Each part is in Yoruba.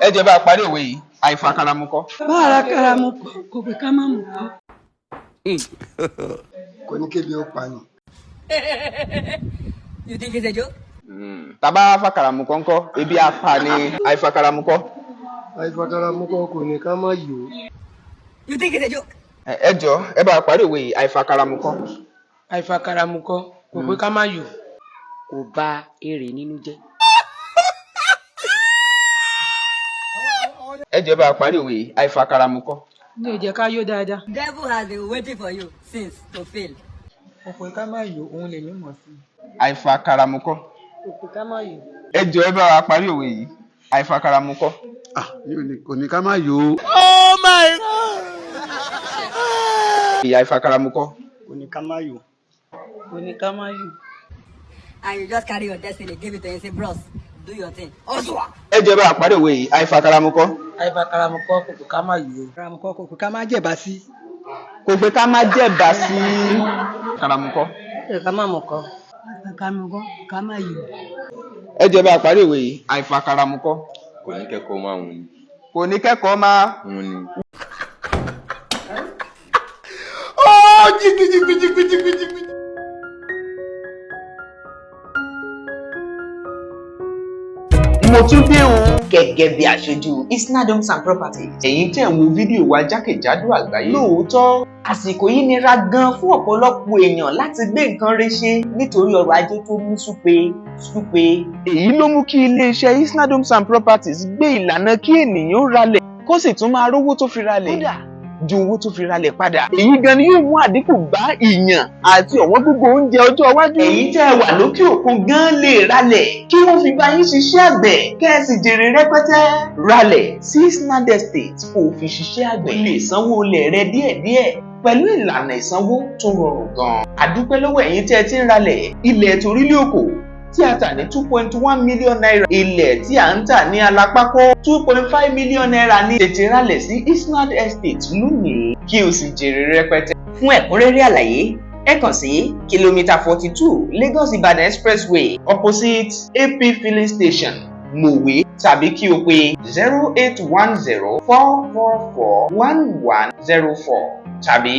Ẹ jẹ́ bá a parí òwe yìí: àìfàkàràmukọ. Bá ara kára mu kọ, kò pé ká má mú kọ. Kò ní kébi ó pa ni. You think it's a joke? Tàbá fàkàràmukọ ńkọ́, ebi apá ni àìfàkàràmukọ. Àìfàkàràmukọ kò ní ká má yó. You think it's a joke? Ẹ jọ, ẹ bá a parí òwe yìí: àìfàkàràmukọ. Àìfàkàràmukọ kò pé ká má yó. Kò bà èrè nínú jẹ́. Ẹ jọ, ẹ bá a parí òwe yìí: àìfàkàràmukọ. Ní ò jẹ́ ká yó dáadáa. Devil has been waiting for you since to fail. Kò pé ká má yó, òun lèmi mọ̀ sí. Àìfàkàràmukọ. Kò pé ká má yó. Ẹ jọ, ẹ bá wa parí òwe yìí: àìfàkàràmukọ. Ah, kò ní ká má yó. Ìyá, àìfàkàràmukọ. Kò ní ká má yó. Kò ní ká má yó. And you just carry your destiny, give it to him, say, "Bros, do your thing." Oswa! Ẹ jọ, ẹ bá wa parí òwe yìí: àìfàkàràmukọ. Àìfàkàràmukọ kò pé ká má yó. Àkàràmukọ kò pé ká má jẹ̀bà sí. Kò pé ká má jẹ̀bà sí kàràmukọ. Kò ká má mú kọ. Àìfàkàràmukọ ká má yó. Ẹ jọ, ẹ bá wa parí òwe yìí: àìfàkàràmukọ. Kò ní kẹ́kọ̀ọ́ máa wùn ni. Kò ní kẹ́kọ̀ọ́ máa. Wùn ni. Mo tún dé o, gẹ́gẹ́ bí aṣojú Isnad Homes and Properties. Ẹ̀yin tẹ̀ ń wo fídíò wa jákèjádò àgbáyé. Lóòótọ́, àsìkò yìí nira gan fún ọ̀pọ̀lọpọ̀ èèyàn láti gbé nǹkan re ṣe nítorí ọrọ̀ ajé tó mú súpe súpe. Èyí ló mú kí iléeṣẹ́ Isnad Homes and Properties gbé ìlànà kí ènìyàn ralẹ̀ kó sì tún máa rówó tó fi ralẹ̀, kódà ju owó tó fi ralẹ̀ padà. Èyí gan ni yóò mú àdínkù bá ìyàn àti ọ̀wọ́n gógó oúnjẹ ọjọ́ iwájú. Ẹ̀yin tẹ́ ẹ wà lókè òkun gan lè ralẹ̀ kí wọ́n fi bá yín ṣiṣẹ́ àgbẹ̀ kẹ́ ẹ sì jèrè rẹpẹtẹ. Ralẹ̀ sí Isnad Estate kó o fi ṣiṣẹ́ àgbẹ̀. O lè sanwó ilẹ̀ rẹ díẹ̀díẹ̀ pẹ̀lú ìlànà ìsanwó tó rọrùn gan. Àdúpẹ́ lọ́wọ́ ẹ̀yin tẹ́ ẹ ti ń ralẹ̀. Ilẹ̀ torílẹ̀ òkò tí a tà ní ₦2.1 million, ilẹ̀ tí a ń tà ní Alápákó, ₦2.5 million ní. Tètè ralẹ̀ sí Isnad Estate lónìí kí o sì jèrè rẹpẹtẹ. Fún ẹ̀kúnrẹ́rẹ́ àlàyé, ẹ kàn sí kìlómítà 42 Lagos Ibadan Expressway, opposite AP filling station, Mòwe, tàbí kí o pè 08104441104 tàbí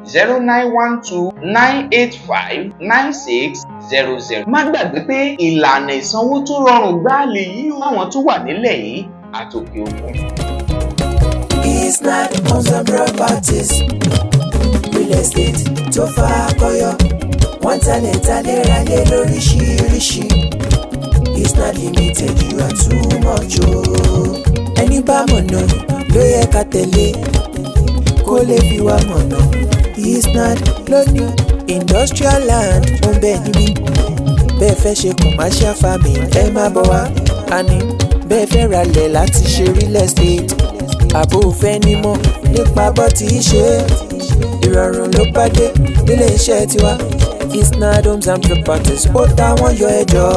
09129859600. Má gbàgbé pé ìlànà ìsanwó tó rọrùn gbáà lèyí o fáwọn tó wà nílẹ̀ yìí àtòkè òkun. Isnad Homes and Properties, real estate tó fakọyọ. Wọ́n talẹ̀ talẹ̀ ralé lóríṣiríṣi. Isnad Limited, you are too much o. Ẹni bá mọ̀nà ló yẹ ká tẹ̀lé kó lè fi wá mọ̀nà. Isnad ló ní industrial land ó ń bẹ níbí. Bẹ́ẹ̀ fẹ́ ṣe commercial farming, ẹ má bọ̀ wá. Àní bẹ́ẹ̀ fẹ́ ralẹ̀ láti ṣe real estate, àbò fẹ́ nímọ̀ nípa bó ti ṣe é, ìrọ̀rùn ló bá dé nílé iṣẹ́ tiwa. Isnad Homes and Properties, ó táwọn yọ ẹjọ́.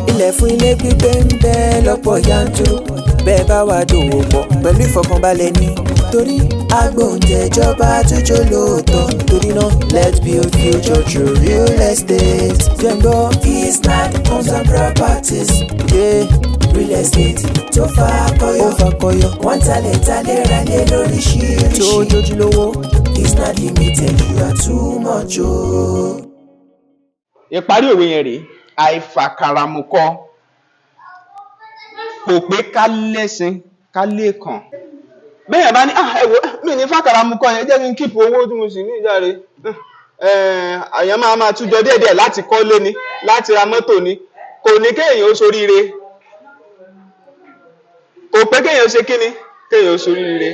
Ilẹ̀ fún ilé gbígbé ń bẹ lọ́pọ̀ yanturu. Bẹ́ẹ̀ bá wà dòwò pọ̀ pẹ̀lú ìfọkànbalẹ̀ ní torí agbóǹtẹ̀jọba tó lóòótọ́. Torí náà, let's build future through real estate. Jẹ́ngbọ́ Isnad Homes and Properties, yeah. Real estate tó fakọyọ, ó fakọyọ. Wọ́n talẹ̀ talẹ̀ ralé lóríṣiríṣi tó jójúlówó. Isnad Limited, you are too much o. Ìparí òwe yẹn rèé: àìfàkàràmukọ kò pé ká lẹ́sìn ká lè kàn. Bẹ́ẹ̀ bá ní, "Ah, ẹ wo mi ní fàkàràmukọ yẹn, jẹ́ kí n keep owó tí mo sì ní ìjáre." Àyàn máa máa tújọ díẹ̀díẹ̀ láti kọ́lé ni, láti ra mọ́tò ni. Kò ní kéèyàn ó ṣoríire. Kò pé kéèyàn ṣe kíni, kéèyàn ó ṣoríire.